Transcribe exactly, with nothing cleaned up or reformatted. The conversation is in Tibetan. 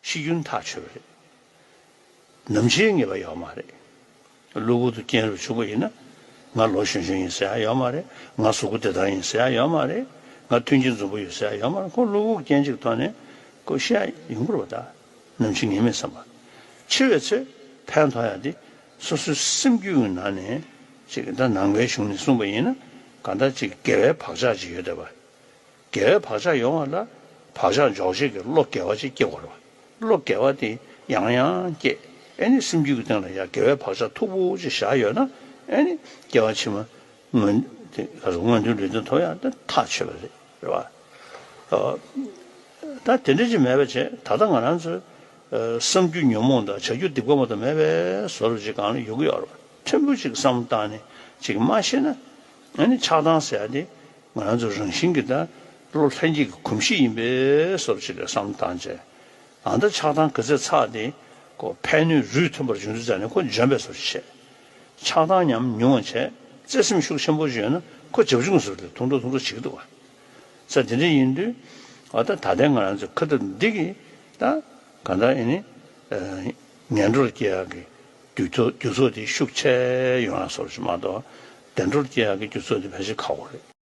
ཕྱི་རྒྱུན་ཐག་ཆོད་པ་རེད། ནམ་འཆིའི་ངེས་པ་ཡོད་མ་རེད། གློ་བུར་དུ་རྐྱེན་རུ་བྱུང་བ་ཡིན་ན། ང་ལོ་གཞོན་གཞོན་ཡིན་ཟེར་ཡ་ཡོད་མ་རེད། ང་གཟུགས་པོ་དེ་ལྟར་ཡིན་ཟེར་ཡ་ཡོད་མ་རེད། ང་མཐུན་རྐྱེན་འཛོམས་པོ་ཡོད་ཟེར་ཡ་ཡོད་མ་རེད། ཁོ་གློ་བུར་རྐྱེན་གཅིག་ཐོག་ནས་ཁོ་ཤི་ཡ་ཡོང་གི་རེད་པ། ད་ནམ་འཆི་ངེས་མེད་བསམ་པ། འཆི་བའི་ཚེ་ཕན་ཐོགས་ཡ་དེ་སོ་སོའི་སེམས་རྒྱུད་ཀྱི་ནང་ནས་ཅིག་ད་ནང་པའི་གཞུང་ནས་གསུངས་པ་ཡིན་ན། གང་ལྟར་ཅིག་དགེ་བའི་བག་ཆགས་ཅིག་ཡོད་བསྡད་པ། དགེ་བའི་བག་ཆགས་ཡོང་བ་ལ་བག་ཆགས་འཇོག་བྱེད་ཀྱི་བློ་དགེ་བ་ཅིག་སྐྱེ་དགོས་རེད་བ། བློ་དགེ་བ་དེ་ཡང་ཡང་སྐྱེ། ཨེ་ནི་སེམས་རྒྱུད་ཀྱི་སྟེང་ལ་ཡང་དགེ་བའི་བག་ཆགས་མཐུག་པོ་ཅིག་བཞག་ཡོད་ན། ཨེ་ནི་སྐྱེ་བ་ཕྱི་མ་མངོན་དེ་ག་རེ་མངོན་མཐོའི་ལུས་རྟེན་ཐོབ་ཡག་དེ་ཐག་ཆོད་པ་རེད། རེད་བ། ཨ། ད་དེ་འདྲ་ཅིག་མེད་པ་བྱས། ད་ལྟ་ང་རང་ཚོས་ཨ་བསམ་རྒྱུ་ཉོན་མོངས་དང་བྱ་རྒྱུ་སྡིག་པ་མ་གཏོགས་མེད་པའི་བཟོ་འདྲ་ཅིག་གང་ལ་ཡོང་གི་ཡོད་རེད་བ། ཕྲན་བུ་ཅིག་བསམ་བློ་བཏང་ནས་ཅིག་མ་ཤེས་ན། ཨ་ནི་ཆགས་སྡང་ཟེར་ཡ་དེ་ང་རང་ཚོ་རང་བཞིན་གྱིས་ད་བློ་ལྷན་སྐྱེས་ཀྱི་གོམས་གཤིས་ཡིན་པའི་བཟོ་འདྲ་ཅིག་ལ་བསམ་བློ་བཏང་བྱས། ཨ་ད་ཆགས་སྡང་ག་ཚོད་ཚ་དེ་ཁོ་ཕན་གནོད་རུས་མཐུན་པར་འབྱུང་དུས་ཙམ་ནས་ཁོ་འཇོན་པའི་བཟོ་འདྲ་བྱས། ཆགས་སྡང་ཉམས་ཉུང་བ་བྱས། བརྩེ་སེམས་ཤུགས་ཆེན་པོ་ཅིག་ཡོད་ན་ཁོ་བྱབ་ཆུང་ཟེར་ཏེ་ཐུང་ཐུང་ཐུང་ཐུང་བྱེད་ཀྱི་འདུག་བ། ས་དེ་འདྲ་ཡིན་དུས། ཨ་ད་ད་ལྟའི་ང་རང་ཚོའི་ཁ་ཐུག་འདི་གིས་ད་གང་ལྟར་ཨེ་ནི་ཨ་ངན་འགྲོར་སྐྱེ་ཡག་གི་རྒྱུ་ཚོགས་རྒྱུ་ཚོགས་དེ་ཤུགས་ཆེ་ཡོང་ཡག་བཟོ་འདྲ་ཅིག་མ་གཏོགས། བདེ་འགྲོར་སྐྱེ་ཡག་གི་རྒྱུ་ཚོགས་དེ་ཕལ་ཆེར་ཁག་པོ་རེད།